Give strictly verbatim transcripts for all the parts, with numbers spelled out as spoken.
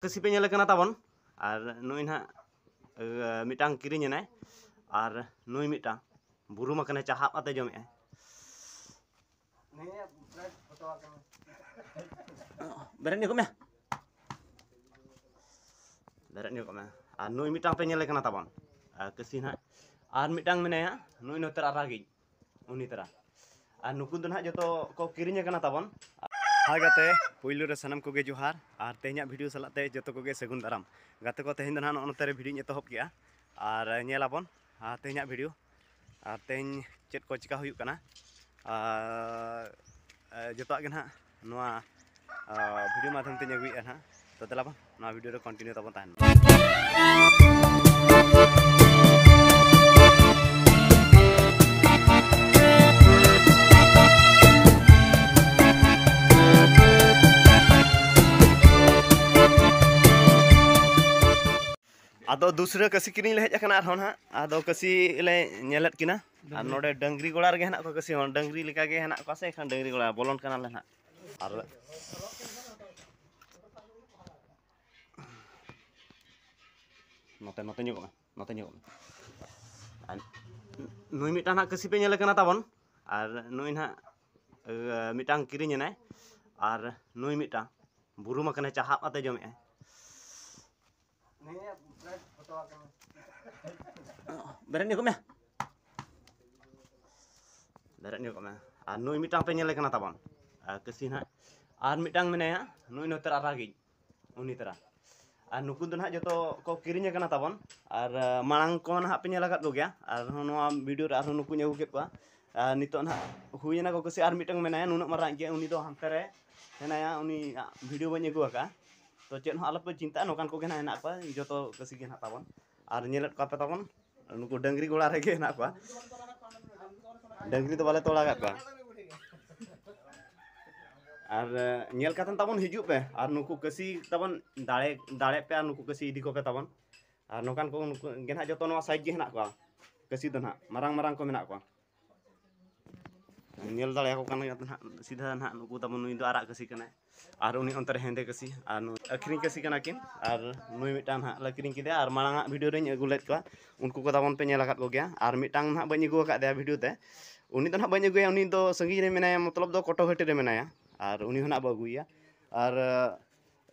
ᱠᱟᱹᱥᱤ ᱯᱮ ᱧᱮᱞᱮ ᱠᱟᱱᱟ ᱛᱟᱵᱚᱱ, ᱟᱨ ᱱᱩᱭ ᱱᱟᱦᱟᱜ ᱢᱤᱫᱴᱟᱝ ᱠᱤᱨᱤᱧ ᱮᱱᱟᱭ, ᱟᱨ ᱱᱩᱭ ᱢᱤᱫᱴᱟᱝ ᱵᱩᱨᱩᱢ ᱟᱠᱟᱱᱟᱭ, ᱪᱟᱦᱟᱵ ᱠᱟᱛᱮ ᱡᱚᱢᱮᱜᱼᱟᱭ᱾ ᱵᱮᱨᱮᱫ ᱧᱚᱜᱚᱜ ᱢᱮ᱾ ᱵᱮᱨᱮᱫ ᱧᱚᱜᱚᱜ ᱢᱮ᱾ ᱟᱨ ᱱᱩᱭ ᱢᱤᱫᱴᱟᱝ ᱯᱮ ᱧᱮᱞᱮ ᱠᱟᱱᱟ ᱛᱟᱵᱚᱱ, ᱟᱨ ᱠᱟᱹᱥᱤ ᱱᱟᱦᱟᱜ ᱟᱨ ᱢᱤᱫᱴᱟᱝ ᱢᱮᱱᱟᱭᱟ, ᱱᱩᱭ ᱱᱚᱛᱮ ᱟᱨᱟᱜᱤᱡ, ᱩᱱᱤ ᱛᱟᱨᱟ᱾ ᱟᱨ ᱱᱩᱠᱩ ᱫᱚ ᱱᱟᱦᱟᱜ ᱡᱚᱛᱚ ᱠᱚ ᱠᱤᱨᱤᱧ ᱟᱠᱟᱱᱟ ᱛᱟᱵᱚᱱ᱾ ᱦᱳᱭ ᱜᱟᱛᱮ, ᱯᱩᱭᱞᱩ ᱨᱮ ᱥᱟᱱᱟᱢ ᱠᱚᱜᱮ ᱡᱚᱦᱟᱨ, ᱟᱨ ᱛᱮᱦᱮᱧᱟᱜ ᱵᱷᱤᱰᱤᱭᱳ ᱥᱟᱞᱟᱜ ᱛᱮ ᱡᱚᱛᱚ ᱠᱚᱜᱮ ᱥᱟᱹᱜᱩᱱ ᱫᱟᱨᱟᱢ᱾ ᱜᱟᱛᱮ ᱠᱚ, ᱛᱮᱦᱮᱧ ᱫᱚ ᱱᱟᱦᱟᱜ ᱱᱚᱜᱼᱚ ᱱᱚᱛᱮ ᱨᱮ ᱵᱷᱤᱰᱤᱭᱳᱧ ᱮᱛᱚᱦᱚᱵ ᱠᱮᱜᱼᱟ, ᱟᱨ ᱧᱮᱞᱟᱵᱚᱱ ᱟᱨ ᱛᱮᱦᱮᱧᱟᱜ ᱵᱷᱤᱰᱤᱭᱳ, ᱟᱨ ᱛᱮᱦᱮᱧ ᱪᱮᱫ ᱠᱚ ᱪᱤᱠᱟ ᱦᱩᱭᱩᱜ ᱠᱟᱱᱟ, ᱟᱨ ᱡᱚᱛᱚᱣᱟᱜ ᱜᱮ ᱱᱟᱦᱟᱜ ᱱᱚᱣᱟ ᱵᱷᱤᱰᱤᱭᱳ ᱢᱟᱫᱽᱫᱷᱚᱢ ᱛᱮᱧ ᱟᱹᱜᱩᱭᱮᱫᱼᱟ ᱱᱟᱦᱟᱜ᱾ ᱛᱚ ᱫᱮᱞᱟ ᱵᱚᱱ ᱱᱚᱣᱟ ᱵᱷᱤᱰᱤᱭᱳ ᱨᱮ ᱠᱚᱱᱴᱤᱱᱤᱭᱩ ᱛᱟᱵᱚᱱ ᱛᱟᱦᱮᱱ ᱢᱟ᱾ ᱟᱫᱚ ᱫᱩᱥᱨᱟᱹ ᱠᱟᱹᱥᱤ ᱠᱤᱨᱤᱧ ᱞᱮ ᱦᱮᱡ ᱟᱠᱟᱱᱟ ᱟᱨᱦᱚᱸ ᱱᱟᱦᱟᱜ᱾ ᱟᱫᱚ ᱠᱟᱹᱥᱤ ᱞᱮ ᱧᱮᱞᱮᱫ ᱠᱤᱱᱟ᱾ ᱟᱨ ᱱᱚᱰᱮ ᱰᱟᱹᱝᱨᱤ ᱜᱚᱲᱟ ᱨᱮᱜᱮ ᱦᱮᱱᱟᱜ ᱠᱚᱣᱟ ᱠᱟᱹᱥᱤ ᱦᱚᱸ᱾ ᱰᱟᱹᱝᱨᱤ ᱞᱮᱠᱟ ᱜᱮ ᱦᱮᱱᱟᱜ ᱠᱚᱣᱟ ᱥᱮ ᱮᱱᱠᱷᱟᱱ ᱰᱟᱹᱝᱨᱤ ᱜᱚᱲᱟ ᱵᱚᱞᱚᱱ ᱠᱟᱱᱟᱞᱮ ᱱᱟᱦᱟᱜ᱾ ᱟᱨ ᱱᱚᱛᱮ, ᱱᱚᱛᱮ ᱧᱚᱜᱚᱜ ᱢᱮ, ᱱᱚᱛᱮ ᱧᱚᱜᱚᱜ ᱢᱮ᱾ ᱟᱨ ᱱᱩᱭ ᱢᱤᱫᱴᱟᱝ ᱱᱟᱦᱟᱜ ᱠᱟᱹᱥᱤ ᱯᱮ ᱧᱮᱞᱮ ᱠᱟᱱᱟ ᱛᱟᱵᱚᱱ, ᱟᱨ ᱱᱩᱭ ᱱᱟᱦᱟᱜ, ᱟᱹ, ᱢᱤᱫᱴᱟᱝ ᱠᱤᱨᱤᱧ ᱮᱱᱟᱭ, ᱟᱨ ᱱᱩᱭ ᱢᱤᱫᱴᱟᱝ ᱵᱩᱨᱩᱢ ᱟᱠᱟᱱᱟᱭ, ᱪᱟᱦᱟᱵ ᱠᱟᱛᱮ ᱡᱚᱢᱮᱜᱼᱟᱭ᱾ ᱵᱮᱨᱮᱫ ᱧᱚᱜᱚᱜ ᱢᱮ᱾ ᱵᱮᱨᱮᱫ ᱧᱚᱜᱚᱜ ᱢᱮ᱾ ᱟᱨ ᱱᱩᱭ ᱢᱤᱫᱴᱟᱝ ᱯᱮ ᱧᱮᱞᱮ ᱠᱟᱱᱟ ᱛᱟᱵᱚᱱ, ᱟᱨ ᱠᱟᱹᱥᱤ ᱱᱟᱦᱟᱜ᱾ ᱟᱨ ᱢᱤᱫᱴᱟᱝ ᱢᱮᱱᱟᱭᱟ, ᱱᱩᱭ ᱱᱚᱛᱮ ᱨᱮ ᱟᱨᱟᱜᱤᱡ, ᱩᱱᱤ ᱛᱟᱨᱟ᱾ ᱟᱨ ᱱᱩᱠᱩ ᱫᱚ ᱱᱟᱦᱟᱜ ᱡᱚᱛᱚ ᱠᱚ ᱠᱤᱨᱤᱧ ᱟᱠᱟᱱᱟ ᱛᱟᱵᱚᱱ᱾ ᱟᱨ, ᱟᱸ, ᱢᱟᱲᱟᱝ ᱠᱚ ᱱᱟᱦᱟᱜ ᱯᱮ ᱧᱮᱞ ᱟᱠᱟᱫ ᱠᱚᱜᱮᱭᱟ, ᱟᱨᱦᱚᱸ ᱱᱚᱣᱟ ᱵᱷᱤᱰᱤᱭᱳ ᱨᱮ ᱟᱨᱦᱚᱸ ᱱᱩᱠᱩᱧ ᱟᱹᱜᱩ ᱠᱮᱫ ᱠᱚᱣᱟ᱾ ᱟᱨ ᱱᱤᱛᱚᱜ ᱱᱟᱦᱟᱜ ᱦᱩᱭᱮᱱᱟ ᱠᱚ ᱠᱟᱹᱥᱤ, ᱟᱨ ᱢᱤᱫᱴᱟᱝ ᱢᱮᱱᱟᱭᱟ ᱱᱩᱱᱟᱹᱜ ᱢᱟᱨᱟᱝ ᱜᱮ, ᱩᱱᱤ ᱫᱚ ᱦᱟᱱᱛᱮ ᱨᱮ ᱦᱮᱱᱟᱭᱟ, ᱩᱱᱤᱭᱟᱜ ᱵᱷᱤᱰᱤᱭᱳ ᱵᱟᱹᱧ ᱟᱹᱜᱩ ᱟᱠᱟᱫᱼᱟ᱾ ᱛᱚ ᱪᱮᱫ ᱦᱚᱸ ᱟᱞᱚᱯᱮ ᱪᱤᱱᱛᱟᱹᱜᱼᱟ, ᱱᱚᱝᱠᱟᱱ ᱠᱚᱜᱮ ᱱᱟᱦᱟᱜ ᱦᱮᱱᱟᱜ ᱠᱚᱣᱟ, ᱡᱚᱛᱚ ᱠᱟᱹᱥᱤ ᱜᱮ ᱦᱮᱱᱟᱜ ᱛᱟᱵᱚᱱ᱾ ᱟᱨ ᱧᱮᱞᱮᱫ ᱠᱚᱣᱟ ᱯᱮ ᱛᱟᱵᱚᱱ, ᱱᱩᱠᱩ ᱰᱟᱹᱝᱨᱤ ᱜᱚᱲᱟ ᱨᱮᱜᱮ ᱦᱮᱱᱟᱜ ᱠᱚᱣᱟ᱾ ᱰᱟᱹᱝᱨᱤ ᱫᱚ ᱵᱟᱞᱮ ᱛᱚᱞ ᱟᱠᱟᱫ ᱠᱚᱣᱟ᱾ ᱟᱨ, ᱮ, ᱧᱮᱞ ᱠᱟᱛᱮᱱ ᱛᱟᱵᱚᱱ ᱦᱤᱡᱩᱜ ᱯᱮ, ᱟᱨ ᱱᱩᱠᱩ ᱠᱟᱹᱥᱤ ᱛᱟᱵᱚᱱ ᱫᱟᱲᱮ, ᱫᱟᱲᱮ ᱯᱮ, ᱟᱨ ᱱᱩᱠᱩ ᱠᱟᱹᱥᱤ ᱤᱫᱤ ᱠᱚᱯᱮ ᱛᱟᱵᱚᱱ᱾ ᱟᱨ ᱱᱚᱝᱠᱟᱱ ᱠᱚ, ᱱᱩᱠᱩ ᱜᱮ ᱱᱟᱦᱟᱜ ᱡᱚᱛᱚ ᱱᱚᱣᱟ ᱥᱟᱭᱤᱡᱽ ᱜᱮ ᱦᱮᱱᱟᱜ ᱠᱚᱣᱟ, ᱠᱟᱹᱥᱤ ᱫᱚ ᱱᱟᱦᱟᱜ ᱢᱟᱨᱟᱝ ᱢᱟᱨᱟᱝ ᱠᱚ ᱢᱮᱱᱟᱜ ᱠᱚᱣᱟ᱾ ᱧᱮᱞ ᱫᱟᱲᱮᱭᱟᱠᱚ ᱠᱟᱱ ᱜᱮᱭᱟ ᱯᱮ ᱱᱟᱦᱟᱜ, ᱥᱤᱫᱷᱟᱹ ᱱᱟᱦᱟᱜ ᱱᱩᱠᱩ ᱛᱟᱵᱚᱱ, ᱱᱩᱭ ᱫᱚ ᱟᱨᱟᱜ ᱠᱟᱹᱥᱤ ᱠᱟᱱᱟᱭ, ᱟᱨ ᱩᱱᱤ ᱚᱱᱛᱮ ᱨᱮ ᱦᱮᱸᱫᱮ ᱠᱟᱹᱥᱤ, ᱟᱨ ᱱᱩᱭ ᱟᱹᱠᱷᱨᱤᱧ ᱠᱟᱹᱥᱤ ᱠᱟᱱᱟ ᱠᱤᱱ, ᱟᱨ ᱱᱩᱭ ᱢᱤᱫᱴᱟᱝ ᱱᱟᱦᱟᱜ ᱞᱮ ᱠᱤᱨᱤᱧ ᱠᱮᱫᱮᱭᱟ, ᱟᱨ ᱢᱟᱲᱟᱝ ᱟᱜ ᱵᱷᱤᱰᱤᱭᱳ ᱨᱮᱧ ᱟᱹᱜᱩ ᱞᱮᱫ ᱠᱚᱣᱟ, ᱩᱱᱠᱩ ᱠᱚ ᱛᱟᱵᱚᱱ ᱯᱮ ᱧᱮᱞ ᱟᱠᱟᱫ ᱠᱚᱜᱮᱭᱟ᱾ ᱟᱨ ᱢᱤᱫᱴᱟᱝ ᱱᱟᱦᱟᱜ ᱵᱟᱹᱧ ᱟᱹᱜᱩ ᱟᱠᱟᱫᱮᱭᱟ ᱵᱷᱤᱰᱤᱭᱳ ᱛᱮ, ᱩᱱᱤ ᱫᱚ ᱱᱟᱦᱟᱜ ᱵᱟᱹᱧ ᱟᱹᱜᱩᱭᱟ, ᱩᱱᱤ ᱫᱚ ᱥᱟᱺᱜᱤᱧ ᱨᱮ ᱢᱮᱱᱟᱭᱟ, ᱢᱚᱛᱞᱚᱵ ᱫᱚ ᱠᱚᱴᱚᱠ ᱦᱟᱹᱴᱤ ᱨᱮ ᱢᱮᱱᱟᱭᱟ, ᱟᱨ ᱩᱱᱤ ᱦᱚᱸ ᱱᱟᱦᱟᱜ ᱵᱚ ᱟᱹᱜᱩᱭᱮᱭᱟ᱾ ᱟᱨ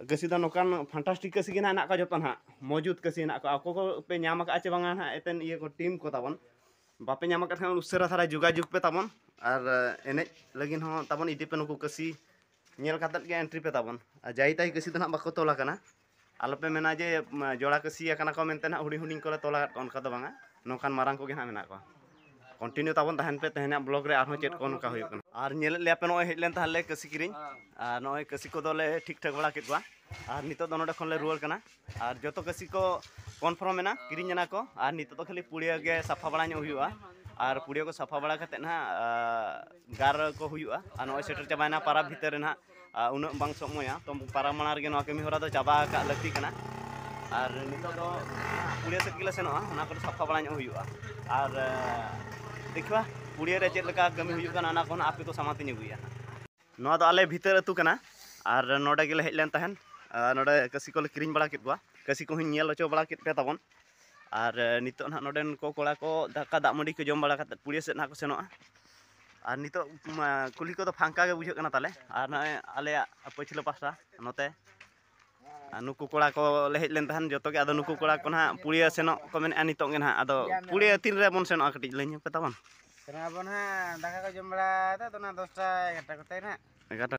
ᱠᱟᱹᱥᱤ ᱫᱚ ᱱᱚᱝᱠᱟᱱ ᱯᱷᱟᱱᱴᱟᱥᱴᱤᱠ ᱠᱟᱹᱥᱤ ᱜᱮ ᱱᱟᱦᱟᱜ ᱦᱮᱱᱟᱜ ᱠᱚᱣᱟ, ᱡᱚᱛᱚ ᱱᱟᱦᱟᱜ ᱢᱚᱡᱩᱫ ᱠᱟᱹᱥᱤ ᱦᱮᱱᱟᱜ ᱠᱚᱣᱟ᱾ ᱟᱠᱚ ᱠᱚ ᱯᱮ ᱧᱟᱢ ᱟᱠᱟᱫᱼᱟ ᱪᱮ ᱵᱟᱝᱟ ᱱᱟᱦᱟᱜ, ᱮᱛᱮᱱ ᱤᱭᱟᱹ ᱠᱚ, ᱴᱤᱢ ᱠᱚ ᱛᱟᱵᱚᱱ, ᱵᱟᱯᱮ ᱧᱟᱢ ᱟᱠᱟᱫ ᱠᱷᱟᱱ ᱩᱥᱟᱹᱨᱟ ᱫᱷᱟᱨᱟ ᱡᱳᱜᱟᱡᱳᱜᱽ ᱯᱮ ᱛᱟᱵᱚᱱ᱾ ᱟᱨ ᱮᱱᱮᱡ ᱞᱟᱹᱜᱤᱫ ᱦᱚᱸ ᱛᱟᱵᱚᱱ ᱤᱫᱤ ᱯᱮ ᱱᱩᱠᱩ ᱠᱟᱹᱥᱤ, ᱧᱮᱞ ᱠᱟᱛᱮᱫ ᱜᱮ ᱮᱱᱴᱨᱤ ᱯᱮ ᱛᱟᱵᱚᱱ᱾ ᱟᱨ ᱡᱟᱭ ᱛᱟᱭ ᱠᱟᱹᱥᱤ ᱫᱚ ᱱᱟᱦᱟᱜ ᱵᱟᱠᱚ ᱛᱚᱞ ᱟᱠᱟᱱᱟ, ᱟᱞᱚᱯᱮ ᱢᱮᱱᱟ ᱡᱮ ᱡᱚᱲᱟ ᱠᱟᱹᱥᱤ ᱟᱠᱟᱱᱟ ᱠᱚ ᱢᱮᱱᱛᱮ ᱱᱟᱦᱟᱜ ᱦᱩᱰᱤᱧ ᱦᱩᱰᱤᱧ ᱠᱚᱞᱮ ᱛᱚᱞ ᱟᱠᱟᱫ ᱠᱚᱣᱟ, ᱚᱱᱠᱟ ᱫᱚ ᱵᱟᱝᱟ, ᱱᱚᱝᱠᱟᱱ ᱢᱟᱨᱟᱝ ᱠᱚᱜᱮ ᱱᱟᱦᱟᱜ ᱢᱮᱱᱟᱜ ᱠᱚᱣᱟ᱾ ᱠᱚᱱᱴᱤᱱᱤᱭᱩ ᱛᱟᱵᱚᱱ ᱛᱟᱦᱮᱱ ᱯᱮ, ᱛᱮᱦᱮᱧᱟᱜ ᱵᱞᱚᱜ ᱨᱮ ᱟᱨᱦᱚᱸ ᱪᱮᱫ ᱠᱚ ᱱᱚᱝᱠᱟ ᱦᱩᱭᱩᱜ ᱠᱟᱱᱟ᱾ ᱟᱨ ᱧᱮᱞᱮᱫ ᱞᱮᱭᱟ ᱯᱮ ᱱᱚᱜᱼᱚᱭ ᱦᱮᱡ ᱞᱮᱱ ᱛᱟᱦᱮᱸᱫ ᱞᱮ ᱠᱟᱹᱥᱤ ᱠᱤᱨᱤᱧ, ᱟᱨ ᱱᱚᱜᱼᱚᱭ ᱠᱟᱹᱥᱤ ᱠᱚᱫᱚᱞᱮ ᱴᱷᱤᱠ ᱴᱷᱟᱠ ᱵᱟᱲᱟ ᱠᱮᱫ ᱠᱚᱣᱟ᱾ ᱟᱨ ᱱᱤᱛᱚᱜ ᱫᱚ ᱱᱚᱸᱰᱮ ᱠᱷᱚᱱ ᱞᱮ ᱨᱩᱣᱟᱹᱲ ᱠᱟᱱᱟ᱾ ᱟᱨ ᱡᱚᱛᱚ ᱠᱟᱹᱥᱤ ᱠᱚ ᱠᱚᱱᱯᱷᱟᱨᱢ ᱮᱱᱟ, ᱠᱤᱨᱤᱧ ᱮᱱᱟ ᱠᱚ᱾ ᱟᱨ ᱱᱤᱛᱚᱜ ᱫᱚ ᱠᱷᱟᱹᱞᱤ ᱯᱩᱲᱤᱭᱟᱹ ᱜᱮ ᱥᱟᱯᱷᱟ ᱵᱟᱲᱟ ᱧᱚᱜ ᱦᱩᱭᱩᱜᱼᱟ᱾ ᱟᱨ ᱯᱩᱲᱤᱭᱟᱹ ᱠᱚ ᱥᱟᱯᱷᱟ ᱵᱟᱲᱟ ᱠᱟᱛᱮᱫ ᱱᱟᱦᱟᱜ, ᱟᱨ ᱜᱟᱨ ᱠᱚ ᱦᱩᱭᱩᱜᱼᱟ᱾ ᱟᱨ ᱱᱚᱜᱼᱚᱭ ᱥᱮᱴᱮᱨ ᱪᱟᱵᱟᱭᱮᱱᱟ ᱯᱟᱨᱟᱵᱽ ᱵᱷᱤᱛᱟᱹᱨ ᱨᱮ ᱱᱟᱦᱟᱜ, ᱟᱨ ᱩᱱᱟᱹᱜ ᱵᱟᱝ ᱥᱚᱢᱚᱭᱟ, ᱛᱚ ᱯᱟᱨᱟᱵᱽ ᱢᱟᱲᱟᱝ ᱨᱮᱜᱮ ᱱᱚᱣᱟ ᱠᱟᱹᱢᱤ ᱦᱚᱨᱟ ᱫᱚ ᱪᱟᱵᱟ ᱠᱟᱜ ᱞᱟᱹᱠᱛᱤ ᱠᱟᱱᱟ᱾ ᱟᱨ ᱱᱤᱛᱚᱜ ᱫᱚ ᱯᱩᱲᱤᱭᱟᱹ ᱥᱮᱫ ᱜᱮᱞᱮ ᱥᱮᱱᱚᱜᱼᱟ, ᱚᱱᱟ ᱠᱚᱨᱮ ᱥᱟᱯᱷᱟ ᱵᱟᱲᱟ ᱧᱚᱜ ᱦᱩᱭᱩᱜᱼᱟ᱾ ᱟᱨ ᱫᱮᱠᱷᱤᱵᱟ ᱯᱩᱲᱤᱭᱟᱹ ᱨᱮ ᱪᱮᱫ ᱞᱮᱠᱟ ᱠᱟᱹᱢᱤ ᱦᱩᱭᱩᱜ ᱠᱟᱱᱟ, ᱚᱱᱟ ᱠᱚ ᱱᱟᱦᱟᱜ ᱟᱯᱮ ᱠᱚ ᱥᱟᱢᱟᱝ ᱛᱮᱧ ᱟᱹᱜᱩᱭᱟ᱾ ᱱᱚᱣᱟ ᱫᱚ ᱟᱞᱮ ᱵᱷᱤᱛᱟᱹᱨ ᱟᱹᱛᱩ ᱠᱟᱱᱟ᱾ ᱟᱨ ᱱᱚᱰᱮ ᱜᱮᱞᱮ ᱦᱮᱡ ᱞᱮᱱ ᱛᱟᱦᱮᱱ᱾ ᱟᱨ ᱱᱚᱰᱮ ᱠᱟᱹᱥᱤ ᱠᱚᱞᱮ ᱠᱤᱨᱤᱧ ᱵᱟᱲᱟ ᱠᱮᱫ ᱠᱚᱣᱟ, ᱠᱟᱹᱥᱤ ᱠᱚᱦᱚᱸᱧ ᱧᱮᱞ ᱦᱚᱪᱚ ᱵᱟᱲᱟ ᱠᱮᱫ ᱯᱮ ᱛᱟᱵᱚᱱ᱾ ᱟᱨ ᱱᱤᱛᱚᱜ ᱱᱟᱦᱟᱜ ᱱᱚᱰᱮᱱ ᱠᱚ ᱠᱚᱲᱟ ᱠᱚ ᱫᱟᱠᱟ ᱫᱟᱜ ᱢᱟᱹᱰᱤ ᱠᱚ ᱡᱚᱢ ᱵᱟᱲᱟ ᱠᱟᱛᱮᱫ ᱯᱩᱲᱤᱭᱟᱹ ᱥᱮᱫ ᱱᱟᱦᱟᱜ ᱠᱚ ᱥᱮᱱᱚᱜᱼᱟ᱾ ᱟᱨ ᱱᱤᱛᱚᱜ ᱢᱟ ᱠᱩᱞᱦᱤ ᱠᱚᱫᱚ ᱯᱷᱟᱸᱠᱟ ᱜᱮ ᱵᱩᱡᱷᱟᱹᱜ ᱠᱟᱱᱟ ᱛᱟᱞᱮ᱾ ᱟᱨ ᱱᱚᱜᱼᱚᱭ ᱟᱞᱮᱭᱟᱜ ᱯᱟᱹᱪᱷᱞᱟᱹ ᱯᱟᱥᱴᱟ ᱱᱚᱛᱮ, ᱟᱨ ᱱᱩᱠᱩ ᱠᱚᱲᱟ ᱠᱚ ᱞᱮ ᱦᱮᱡ ᱞᱮᱱ ᱛᱟᱦᱮᱱ ᱡᱚᱛᱚ ᱜᱮ, ᱟᱫᱚ ᱱᱩᱠᱩ ᱠᱚᱲᱟ ᱠᱚ ᱱᱟᱦᱟᱜ ᱯᱩᱲᱤᱭᱟᱹ ᱥᱮᱱᱚᱜ ᱠᱚ ᱢᱮᱱᱮᱫᱼᱟ ᱱᱤᱛᱚᱜ ᱜᱮ ᱱᱟᱦᱟᱜ᱾ ᱟᱫᱚ ᱯᱩᱲᱤᱭᱟᱹ ᱛᱤᱱ ᱨᱮ ᱵᱚᱱ ᱥᱮᱱᱚᱜᱼᱟ, ᱠᱟᱹᱴᱤᱡ ᱞᱟᱹᱭ ᱧᱚᱜ ᱯᱮ ᱛᱟᱵᱚᱱ᱾ ᱥᱮᱱᱚᱜ ᱟᱵᱚᱱ ᱱᱟᱦᱟᱜ ᱫᱟᱠᱟ ᱠᱚ ᱡᱚᱢ ᱵᱟᱲᱟ ᱠᱟᱛᱮᱫ, ᱟᱫᱚ ᱚᱱᱟ ᱫᱚᱥᱴᱟ ᱮᱜᱟᱨᱚᱴᱟ ᱠᱚᱛᱮ ᱱᱟᱦᱟᱜ᱾ ᱮᱜᱟᱨᱚᱴᱟ᱾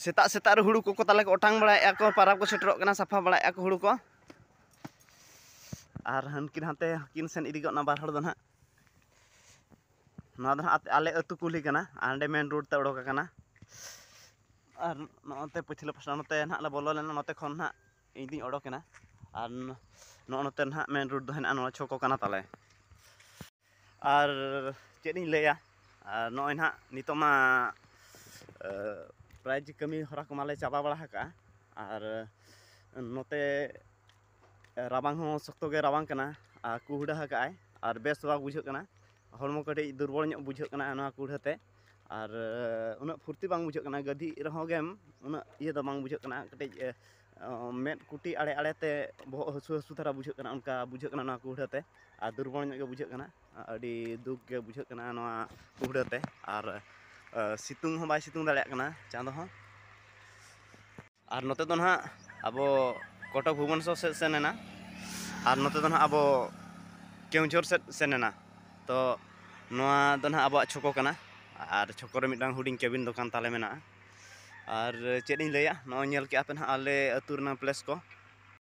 ᱥᱮᱛᱟᱜ ᱥᱮᱛᱟᱜ ᱨᱮ ᱦᱩᱲᱩ ᱠᱚᱠᱚ ᱛᱟᱞᱮ ᱠᱚ ᱚᱴᱟᱝ ᱵᱟᱲᱟᱭᱮᱫᱼᱟ ᱠᱚ, ᱯᱟᱨᱟᱵᱽ ᱠᱚ ᱥᱮᱴᱮᱨᱚᱜ ᱠᱟᱱᱟ, ᱥᱟᱯᱷᱟ ᱵᱟᱲᱟᱭᱮᱫᱼᱟ ᱠᱚ ᱦᱩᱲᱩ ᱠᱚ᱾ ᱟᱨ ᱦᱟᱱᱠᱤᱱ ᱦᱟᱱᱛᱮ ᱠᱤᱱ ᱥᱮᱱ ᱤᱫᱤ ᱜᱚᱫ ᱱᱟ ᱵᱟᱨ ᱦᱚᱲ ᱫᱚ ᱱᱟᱦᱟᱜ᱾ ᱱᱚᱣᱟ ᱫᱚ ᱱᱟᱦᱟᱜ ᱟᱞᱮ ᱟᱹᱛᱩ ᱠᱩᱞᱦᱤ ᱠᱟᱱᱟ, ᱦᱟᱸᱰᱮ ᱢᱮᱱ ᱨᱳᱰ ᱛᱮ ᱚᱰᱚᱠ ᱟᱠᱟᱱᱟ᱾ ᱟᱨ ᱱᱚᱜᱼᱚ ᱱᱚᱛᱮ ᱯᱟᱹᱪᱷᱞᱟᱹ ᱯᱟᱥᱴᱟ ᱱᱚᱛᱮ ᱱᱟᱦᱟᱜ ᱞᱮ ᱵᱚᱞᱚ ᱞᱮᱱᱟ, ᱱᱚᱛᱮ ᱠᱷᱚᱱ ᱱᱟᱦᱟᱜ ᱤᱧ ᱫᱩᱧ ᱚᱰᱚᱠ ᱮᱱᱟ᱾ ᱟᱨ ᱱᱚᱜᱼᱚ ᱱᱚᱛᱮ ᱱᱟᱦᱟᱜ ᱢᱮᱱ ᱨᱳᱰ ᱫᱚ ᱦᱮᱱᱟᱜᱼᱟ, ᱱᱚᱣᱟ ᱪᱷᱚᱠᱚ ᱠᱟᱱᱟ ᱛᱟᱞᱮ᱾ ᱟᱨ ᱪᱮᱫ ᱤᱧ ᱞᱟᱹᱭᱟ, ᱟᱨ ᱱᱚᱜᱼᱚᱭ ᱱᱟᱦᱟᱜ ᱱᱤᱛᱚᱜ ᱢᱟ, ᱮ, ᱯᱨᱟᱭ ᱡᱮ ᱠᱟᱹᱢᱤ ᱦᱚᱨᱟ ᱠᱚᱢᱟᱞᱮ ᱪᱟᱵᱟ ᱵᱟᱲᱟ ᱟᱠᱟᱜᱼᱟ᱾ ᱟᱨ ᱱᱚᱛᱮ ᱨᱟᱵᱟᱝ ᱦᱚᱸ ᱥᱚᱠᱛᱚ ᱜᱮ ᱨᱟᱵᱟᱝ ᱠᱟᱱᱟ, ᱟᱨ ᱠᱩᱦᱰᱟᱹ ᱟᱠᱟᱜᱼᱟᱭ, ᱟᱨ ᱵᱮᱥ ᱵᱟᱝ ᱵᱩᱡᱷᱟᱹᱜ ᱠᱟᱱᱟ, ᱦᱚᱲᱢᱚ ᱠᱟᱹᱴᱤᱡ ᱫᱩᱨᱵᱚᱞ ᱧᱚᱜ ᱵᱩᱡᱷᱟᱹᱜ ᱠᱟᱱᱟ ᱱᱚᱣᱟ ᱠᱩᱦᱰᱟᱹ ᱛᱮ᱾ ᱟᱨ ᱩᱱᱟᱹᱜ ᱯᱷᱩᱨᱛᱤ ᱵᱟᱝ ᱵᱩᱡᱷᱟᱹᱜ ᱠᱟᱱᱟ᱾ ᱜᱟᱹᱫᱷᱤ ᱨᱮᱦᱚᱸ ᱜᱮᱢ ᱩᱱᱟᱹᱜ ᱤᱭᱟᱹ ᱫᱚ ᱵᱟᱝ ᱵᱩᱡᱷᱟᱹᱜ ᱠᱟᱱᱟ᱾ ᱠᱟᱹᱴᱤᱡ ᱢᱮᱫ ᱠᱩᱴᱤ ᱟᱲᱮ ᱟᱲᱮ ᱛᱮ ᱵᱚᱦᱚᱜ ᱦᱟᱹᱥᱩ ᱦᱟᱹᱥᱩ ᱫᱷᱟᱨᱟ ᱵᱩᱡᱷᱟᱹᱜ ᱠᱟᱱᱟ, ᱚᱱᱠᱟ ᱵᱩᱡᱷᱟᱹᱜ ᱠᱟᱱᱟ ᱱᱚᱣᱟ ᱠᱩᱦᱲᱟᱹ ᱛᱮ᱾ ᱟᱨ ᱫᱩᱨᱵᱚᱞ ᱧᱚᱜ ᱜᱮ ᱵᱩᱡᱷᱟᱹᱜ ᱠᱟᱱᱟ, ᱟᱹᱰᱤ ᱫᱩᱠ ᱜᱮ ᱵᱩᱡᱷᱟᱹᱜ ᱠᱟᱱᱟ ᱱᱚᱣᱟ ᱠᱩᱦᱲᱟᱹ ᱛᱮ᱾ ᱟᱨ ᱥᱤᱛᱩᱝ ᱦᱚᱸ ᱵᱟᱭ ᱥᱤᱛᱩᱝ ᱫᱟᱲᱮᱭᱟᱜ ᱠᱟᱱᱟ ᱪᱟᱸᱫᱚ ᱦᱚᱸ᱾ ᱟᱨ ᱱᱚᱛᱮ ᱫᱚ ᱱᱟᱦᱟᱜ ᱟᱵᱚ ᱠᱚᱴᱚᱠ ᱵᱷᱩᱵᱚᱱᱮᱥᱚᱨ ᱥᱮᱫ ᱥᱮᱱ ᱮᱱᱟ, ᱟᱨ ᱱᱚᱛᱮ ᱫᱚ ᱱᱟᱦᱟᱜ ᱟᱵᱚ ᱠᱮᱣᱡᱷᱚᱨ ᱥᱮᱫ ᱥᱮᱱ ᱮᱱᱟ᱾ ᱛᱚ ᱱᱚᱣᱟ ᱫᱚ ᱱᱟᱦᱟᱜ ᱟᱵᱚᱣᱟᱜ ᱪᱷᱚᱠᱚ ᱠᱟᱱᱟ, ᱟᱨ ᱪᱷᱚᱠᱚ ᱨᱮ ᱢᱤᱫᱴᱟᱝ ᱦᱩᱰᱤᱧ ᱠᱮᱵᱤᱱ ᱫᱚᱠᱟᱱ ᱛᱟᱞᱮ ᱢᱮᱱᱟᱜᱼᱟ᱾ ᱟᱨ ᱪᱮᱫ ᱤᱧ ᱞᱟᱹᱭᱟ, ᱱᱚᱜᱼᱚᱭ ᱧᱮᱞ ᱠᱮᱜᱼᱟ ᱯᱮ ᱱᱟᱦᱟᱜ ᱟᱞᱮ ᱟᱹᱛᱩ ᱨᱮᱱᱟᱜ ᱯᱞᱮᱥ ᱠᱚ,